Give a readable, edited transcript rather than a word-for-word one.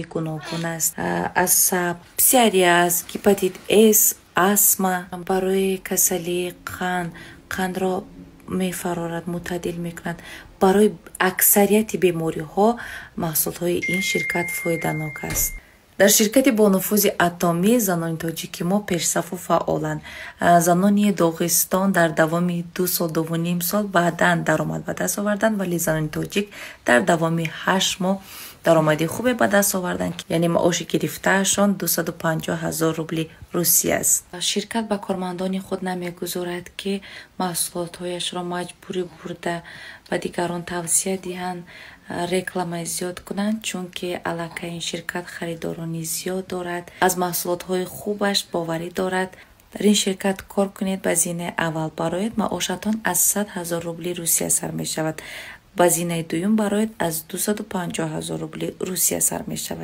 Гуногун аст: асаб, псориаз, гепатит С, астма, барои касалии қанд, қандро мефарорад, мӯътадил мекунад. Барои аксарияти бемориҳо маҳсулотҳои ин ширкат фоиданок аст. Дар ширкати бонуфузи Атомӣ занони тоҷики мо пешсафу фаъоланд. Занони Доғистон дар давоми 2 сол, 2,5 сол баъдан даромад ба даст оварданд, вале занони тоҷик дар давоми 8 моҳ даромади хубе ба даст оварданд, яъне маоши гирифтаашон 250 ҳазор рубли Русия аст. Ширкат ба кормандони худ намегузорад, ки маҳсулотҳояшро маҷбурӣ бурда ба дигарон тавсия диҳанд, рекламаи зиёд кунанд, чунки аллакай ин ширкат харидорони зиёд дорад, аз маҳсулотҳои хубаш боварӣ дорад. Дар ин ширкат кор кунед, ба зинаи аввал бароед, маошатон аз 100 ҳазор рубли Русия сар мешавад, ба зинаи дуюм бароед, аз 250 ҳазор рубли Русия сар мешавад.